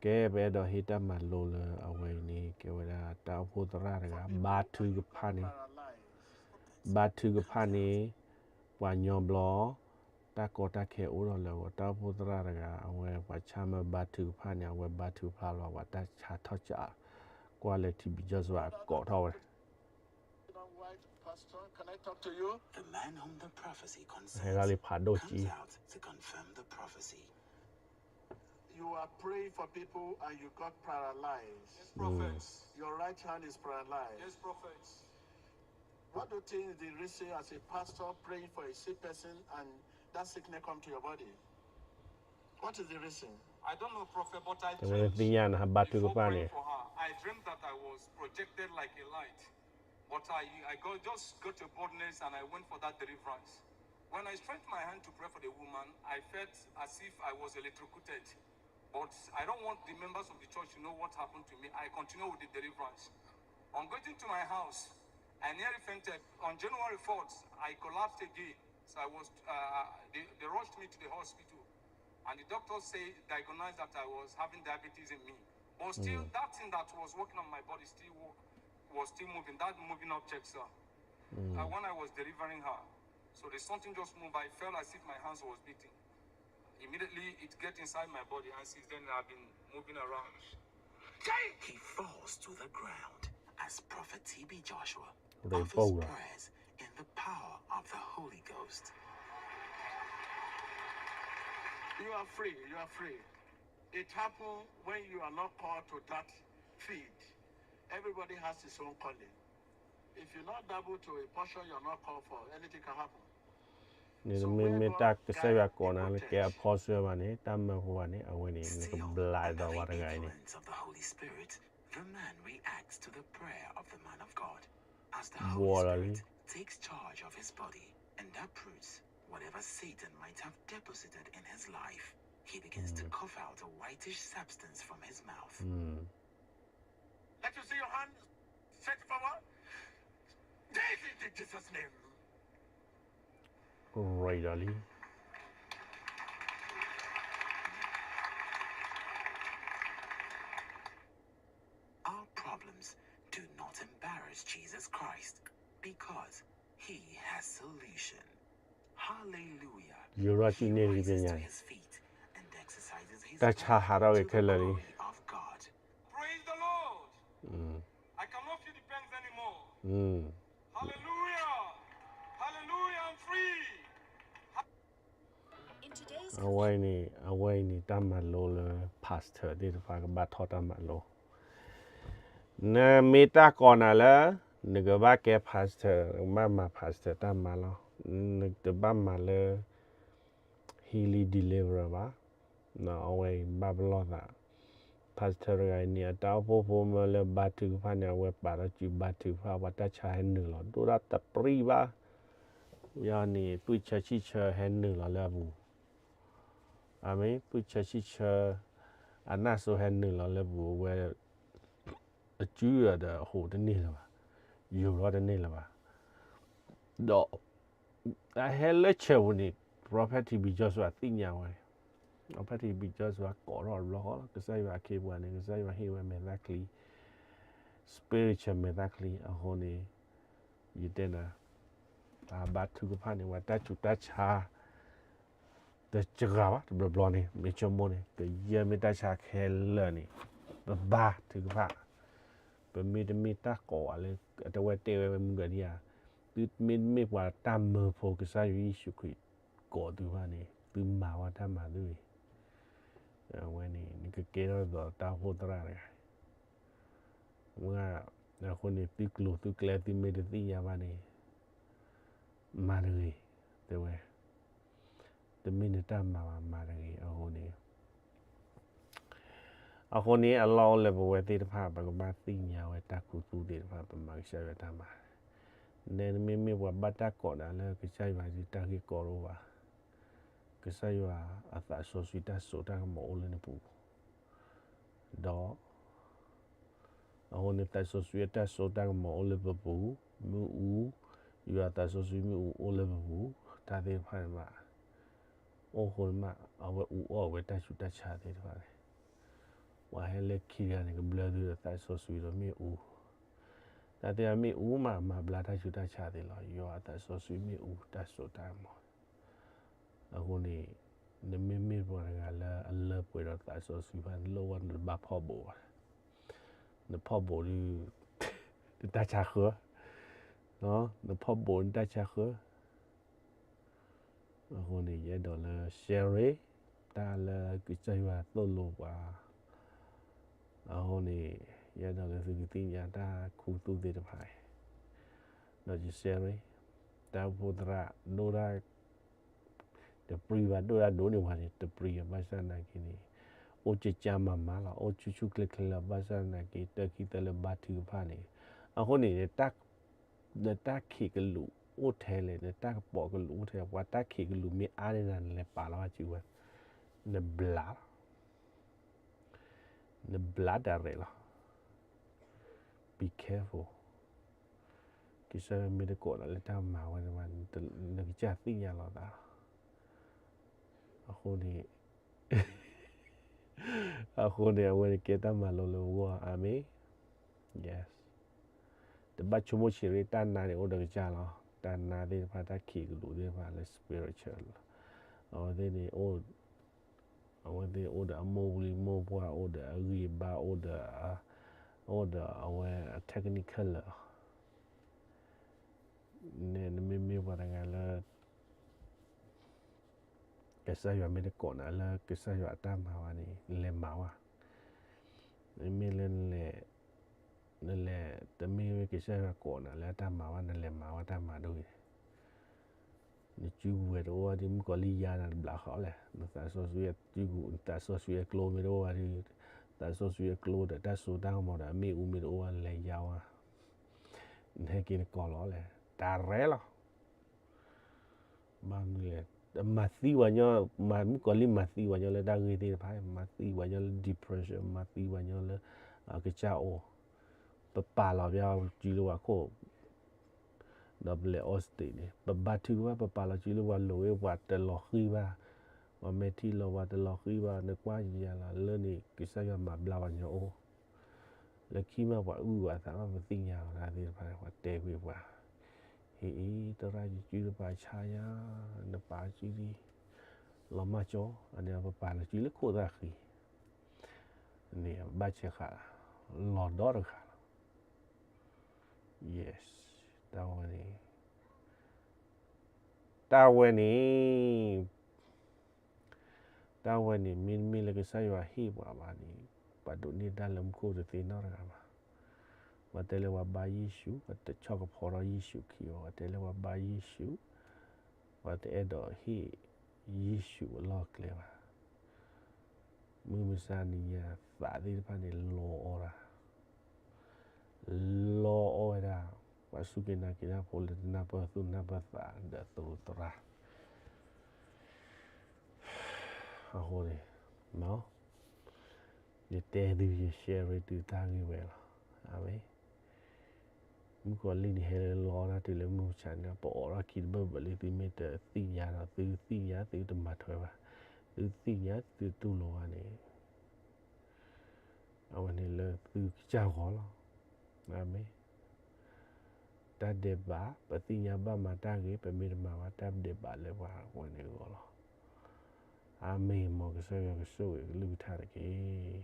ကဲ ပအဲၣ်ဒိးဟ့ၣ်တၢ်မၤလိလၢအဝဲအံၤန့ၣ် ကဲဝဲဒၣ်တၢ်အိၣ်ဖှိၣ်သရၣ်တဂၤ ဘါထုကဖၣ်န့ၣ်, ဘါထုကဖၣ်န့ၣ် ပှၤညီဘျီ တၢ်ကီတၢ်ခဲအိၣ်ထီၣ်လၢအဂီၢ် တၢ်အိၣ်ဖှိၣ်သရၣ်တဂၤ အဝဲပှၤဆါမၢဘါထုကဖၣ်န့ၣ် အဝဲဘါထုကဖၣ်လီၤ ပှၤတၢ်ဆါထီၣ်ကၠး ကွၢ်လၢ ထံဘံကၠီၣ်စှၤ ကိးထီၣ်ဝဲ The man whom the prophecy concerns comes out to confirm the prophecy. You are praying for people and you got paralyzed. Yes, prophet. Your right hand is paralyzed. Yes, prophet. What do you think is the reason as a pastor praying for a sick person and that sickness come to your body? What is the reason? I don't know, prophet, but I dreamt, before praying for her, I dreamt that I was projected like a light. But I, I got, just got a boldness and I went for that deliverance. When I stretched my hand to pray for the woman, I felt as if I was electrocuted. But I don't want the members of the church to know what happened to me. I continue with the deliverance. On getting to my house, I nearly fainted. On January fourth, I collapsed again. So I was, uh, they, they rushed me to the hospital. And the doctor say, diagnosed that I was having diabetes in me. But still, that thing that was working on my body still wo-, was still moving, that moving object, sir. Uh, when I was delivering her, so the something just moved. I felt as if my hands was beating. Immediately, it get inside my body, and since then, I've been moving around. He falls to the ground as Prophet T B Joshua offers prayers in the power of the Holy Ghost. You are free, you are free. It happened when you are not called to that field. Everybody has his own calling. If you not double to a portion you are not called for, anything can happen. နမ့မ့ၢ်တၢ်ကစၢ်ယွၤကိးနၤလၢကဲအဖီစၢဘၣ်န့ၣ် တၢ်မၢဖိဘၣ်န့ၣ် အဝဲန့ၣ် နကဘျးဒီးဝဲတဂၤအံၤန့ၣ် The man reacts to the prayer of the man of God as the Holy Spirit takes charge of his body and uproots whatever Satan might have deposited in his life. He begins to cough out a whitish substance from his mouth. Let you see your hand. Stretch forward. This is in Jesus' name. Right, Ali. Our problems do not embarrass Jesus Christ because he has solution. Hallelujah. He rises to his feet and exercises his power to the glory of God. Praise the Lord. I cannot feel the pains anymore. Hallelujah. Hallelujah, I'm free. အဝဲအံၤန့ၣ် အဝဲအံၤန့ၣ် တၢ်မၤလိလၢ pastor သ့ၣ်တဖၣ်ကဘၣ်ထီၣ်တၢ်မၤလိ နမ့ၢ်တၢ်ကိးနၤလၢ နကဘၣ်ကဲ pastor နကဘၣ်မၤ pastor တၢ်မၤလီၤ. နတဘၣ်မၤလၢ healing deliverer ဘၣ်. အဝဲအံၤဘၣ်ပလီၢ်သး pastor တဂၤအံၤန့ၣ် အတၢ်အိၣ်ဖှိၣ်ဖိမ့ၢ်လၢဘါထုကဖၣ်န့ၣ် အဝဲပာ်ထီၣ်စုဘါထုကဖၣ် ပှၤတၢ်ဆါဟဲနုာ်လီၤ ဒိၣ်ဒၣ်တပြံၣ်ဘၣ်. ဝံၤအီၤန့ၣ် ပုၢ်ဆၢဆံၣ်ဆၢဟဲနုာ်လီၤလၢအပူၤ အမ့ၢ် ပုၢ်ဆၢဆံၣ်ဆၢ အနၢ်စိဟဲနုာ်လီၤလၢပူၤ အဝဲ အစုဒီးအဟိးတန့ၢ်လၢၤဘၣ်, ယိၤထီၣ်တန့ၢ်လၢၤဘၣ်. ဒီး အဟဲလၢဆၢပူၤန့ၣ် prophet ထံဘံကၠီစွာသ့ၣ်ညါဝဲ, prophet ထံဘံကၠီစွာကိးထီၣ်တဘျီဃီလီၤ. ကစၢ်ယွၤအခ့အပှၤန့ၣ် ကစၢ်ယွၤဟ့ၣ်ဝဲမဲာ်သၣ်ချံ spiritual မဲာ်သၣ်ချံအဃိန့ၣ် ယတဲနၤ တၢ်ဘါထုကဖၣ်န့ၣ် ပှၤတၢ်ဆူးတၢ်ဆါ တစှၤဘၣ် တဘျီဘျီန့ၣ် မ့ၢ်ဆိကမိၣ်န့ၣ် ကယဲၢ်မ့ၢ်တၢ်ဆါခဲလၢာ်န့ၣ် ပဘါထုကဖၣ်, ပမ့တမ့ၢ်တၢ်ကိးဝဲလၢ အတဝဲတဲဝဲမုၢ်ကဒံဧါ, သုမ့တမ့ၢ်ပှၤတၢ်မၢဖိ ကစၢ်ယ့ၣ်ၡူးခရံာ်ကိးသုဘၣ်န့ၣ် သုမၤဝဲတၢ်မၤသုဂ့ၤ, အဝဲန့ၣ် နကကဲထီၣ်သီးတၢ်အိၣ်ဖှိၣ်သရၣ်တဂၤ မ့ၢ် အဃိန့ၣ် သုကျိၤသုကျဲသုမ့ၢ်တသ့ၣ်ညါဘၣ်န့ၣ် မၤတဂ့ၤ, တဲဝဲ, တမ့ၢ်နတၢ်မၤဘၣ် မၤတဂ့ၤ အဃိန့ၣ်, အဃိန့ၣ် အလီၢ်အိၣ်လၢပဝဲသ့ၣ်တဖၣ် ပကဘၣ်သ့ၣ်ညါဝဲတၢ်ခူသူၣ်သ့ၣ်တဖၣ် ပမၤကစၢ်ယွၤတၢ်မၤ, နဲနမ့မ့ၢ်ပှၤဘၣ်တၢ်ကိးနၤလၢကစၢ်ယွၤတၢ်ဂ့ၢ်ကီတအိၣ်ဘၣ်, ကစၢ်ယွၤအသးစီဆှံတၢ်စိတၢ်ကမီၤအိၣ်လၢနပူၤ ဒီး အဃိန့ၣ် သးစီဆှံအတၢ်စိတၢ်ကမီၤအိၣ်လၢပပူၤ, မ့ၣ်အူ, ယွၤသးစီဆှံမ့ၣ်အူအိၣ်လၢပပူၤ, တၢ်သ့ၣ်တဖၣ်န့ၣ်မး, အိၣ်ဃိန့ၣ်မး အဝဲအူအီၣ်ဝဲတၢ်ဆူးတၢ်ဆါသ့ၣ်တဖၣ်န့ၣ်, ပှၤဟဲလၢခံဂၤန့ၣ် ကဘျၢသုဒီးသးစီဆှံဒီးမ့ၣ်အူ, တၢ်သ့ၣ်တဖၣ်မ့ၣ်အူမး မၤဘျါတၢ်ဆူးတၢ်ဆါသ့လီၤ. ယွၤအသးစီဆှံမ့ၣ်အူတၢ်စိတၢ်ကမီၤ, အဃိန့ၣ် နမ့မ့ၢ်ပှၤတဂၤလၢအလၢပှဲၤဒီးသးစီဆှံဘၣ် နလိၣ်ဝဲနတဘၣ်ဖီၣ်ဘိးဘၣ်, နဖီၣ်ဘိးဒုး နတၢ်ဆါဃၢ, နဖီၣ်ဘိးနတၢ်ဆါဃၢ အဃိန့ၣ် ယအဲၣ်ဒိးလၢ share တၢ်လၢကစၢ်ယွၤသိၣ်လိပှၤ, အဃိန့ၣ် ယအဲၣ်ဒိးလၢသုကသ့ၣ်ညါတၢ်ခူသူၣ်သ့ၣ်တဖၣ်, ဒီးယ share တၢ်အိၣ်ဖှိၣ်သရၣ်ဒိၣ်တၢ် တပျံၤဘၣ်ဒိၣ်တၢ်ဒိၣ်န့ၣ်ဝဲန့ၣ် တပျံၤဘၣ်ဆၣ်သနာ်က့န့ၣ် အိၣ်ကကၢမၤမၤလီၤ အိၣ်ဆူၣ်ဆူၣ်ချ့ချ့လီၤ ဘၣ်ဆၣ်သနာ်က့ တၢ်ခံသၢလၢဘါထုကဖၣ်န့ၣ်, အဃိန့ၣ် နတၢ်ခံးကလူးအိၣ်ထဲလဲၣ် နတၢ်ကပီၤကလူးအိၣ်ထဲလဲၣ် ပှၤတၢ်ခံးကလူးမ့ၢ်အါန့ၢ်နၤ နလဲၤပာ်လီၤဘၣ်စုဝဲ, နဘျးလီၤ နဘျးဒၣ်ရဲၣ်လီၤ. Be careful. ကစၢ်ယွၤမ့ၢ်တကိးနၤလၢတၢ်မၤဝဲန့ၣ် နကစၢ်သ့ၣ်ညါလီၤသးလီၤ. အဃိန့ၣ် အဃိန့ၣ် အဝဲန့ၣ်ကဲတၢ်မၤလိလၢပဂီၢ် အၤမ့ၣ်. Yes. တဘၣ်ဆိကမိၣ်ဆံးရ့ တၢ်နါန့ၣ်အိၣ်ဒီးကစၢ်လီၤ. တၢ်နါသ့ၣ်တဖၣ် တၢ်ခံးကလူးသ့ၣ်တဖၣ်လၢ spiritual လီၤ. အဝဲသ့ၣ်န့ၣ် အဝဲသ့ၣ်အိၣ်ဒီးအမိၢ်ပှၢ် အိၣ်ဒီးအဂံၢ်အဘါ အိၣ်ဒီး အိၣ်ဒီးအဝဲအ technical လၢာ် န့ၣ် နမ့မ့ၢ်ပှၤတဂၤလၢ ကစၢ်ယွၤမ့ၢ်တကိးနၤလၢကစၢ်ယွၤအတၢ်မၤဘၣ်န့ၣ် နလဲၤမၤဝဲ, မ့မ့ၢ်လၢ နလဲၤ တမ့ၢ်ကစၢ်ယွၤကိးနၤလၢအတၢ်မၤဘၣ် နလဲၤမၤဝဲတၢ်မၤဒိၣ်အံၤ နစုကဝဲၤတအိၣ်ဘၣ်ဒီး မုၣ်ကီၤလံၢ်ယါနၤတဘျးဃီလဲၣ်, နသးစီဆှံစု နသးစီဆှံအကျိမ့ၢ်တအိၣ်ဘၣ်ဒီး သးစီဆှံအကျိဒီးတၢ်စိတၢ်ကမီၤဒီးအမ့ၣ်အူမ့ၢ်တအိၣ်ဘၣ် နလဲၤယါဝဲ, နဟဲက့ၤနကိးလီၤလဲၣ်, တၢ်ရဲၣ်လီၤ. ဘၣ်မနုၤလဲၣ်, မၤသံပှၤညီ, မုၣ်ကီၤလံၢ်မၤသံပှၤညီလၢတၢ်ဂ့ၢ်သ့ၣ်တဖၣ်, မၤသံပှၤညီလၢ depression, မၤသံပှၤညီလၢ ကစၢ်အိၣ်, ပပာ်လီၤပှၤစုလၢပှၤခိၣ် ဒီးပလဲၤအီစတ့းန့ၣ် ပဘါထုကဖၣ် ပပာ်လီၤစုလၢပှၤလိၤဝဲ ပှၤတလီၤဃံၤဘၣ်, ပှၤမဲာ်ထံလီၤ ပှၤတလီၤဃံၤဘၣ်, နကွၢ်ယၤလီၤ လၢန့ၣ် ကစၢ်ယွၤမၤဘျါပှၤညီအိၣ်, လၢခံမးပှၤအုၣ်ပှၤသးဘၣ် ပသ့ၣ်ညါလီၤတၢ်သ့ၣ်တဖၣ်န့ၣ် ပှၤတဲကွံာ်ပှၤ, ဟ့ၣ်အံၤ သရၣ်ယစုတပာ်ဆါယၤ, နပာ်စုလံ, လီၤမၢ်ကၠီ, အန့ၣ်ပပာ်လီၤစုလၢခိၣ်သၣ်ဃံၤ, န့ၣ်ဘၣ်ဆဲးဃာ်, လီၤဒီတဂၤလီၤ. Yes, တၢ်ဝဲန့ၣ်, တၢ်ဝဲန့ၣ်, တၢ်ဝဲန့ၣ် မ့တမ့ၢ်လၢကစၢ်ယွၤဟ့ၣ်ပှၤဘၣ်န့ၣ်, ပှၤဒိးန့ၢ်တၢ်လၢမူခိၣ်တသ့နီတဂၤဘၣ်. ပှၤတဲလၢပှၤဘါယ့ၣ်ၡူး, ပှၤတဆီၣ်ကဖီထီၣ်ယ့ၣ်ၡူးခံဘၣ်, ပှၤတဲလၢပှၤဘါယ့ၣ်ၡူး, ပှၤတအဲၣ်ဒိးဟ့ၣ်ယ့ၣ်ၡူးအလီၢ်အကျဲဘၣ်. မုၢ်မဆါနံၤညါသးသ့ၣ်တဖၣ်န့ၣ် လီၤအီၣ်ဒၣ်, လီၤအီၣ်ဝဲဒၣ်, ပှၤစူၢ်က့ၤနာ်က့ၤတၢ်ဖိလၢတနၢ်ပၢၢ်သူၣ်နၢ်ပၢၢ်သးဒီးသရူးသရၣ် အဃိန့ၣ်, ယတဲသု ယ share သုတၢ်ဂ့ၢ်ဝဲလီၤ. အၤမ့ၣ်. မုၣ်ကီၤလံၢ်န့ၣ် ဟဲလၢလီအီၣ်တၢ်တုၤလၢမုၢ်မဆါန့ၣ် ပအိးထီၣ်ခံတဘၢၣ်ဘၢၣ်လံ သုမ့ၢ်တသ့ၣ်ညါဒီး သုသ့ၣ်ညါ သုတမၤထွဲဘၣ်, သုသ့ၣ်ညါ သုတူၢ်လိာ်ဘၣ်န့ၣ် အဝဲန့ၣ်လၢသုကစၢ်ဂီၤလီၤ. အၤမ့ၣ်. တၢ်ဒဲးဘး ပသ့ၣ်ညါဘၣ်မၤတၢ်ဂ့ၤ ပမ့ၢ်တမၤဘၣ် တၢ်ဒဲးဘးလၢပှၤဝဲန့ၣ်အဂီၢ်လီၤ. အၤမ့ၣ် မ်ကစၢ်ယွၤကဆိၣ်ဂ့ၤကလုၢ်ကထါတက့ၢ်.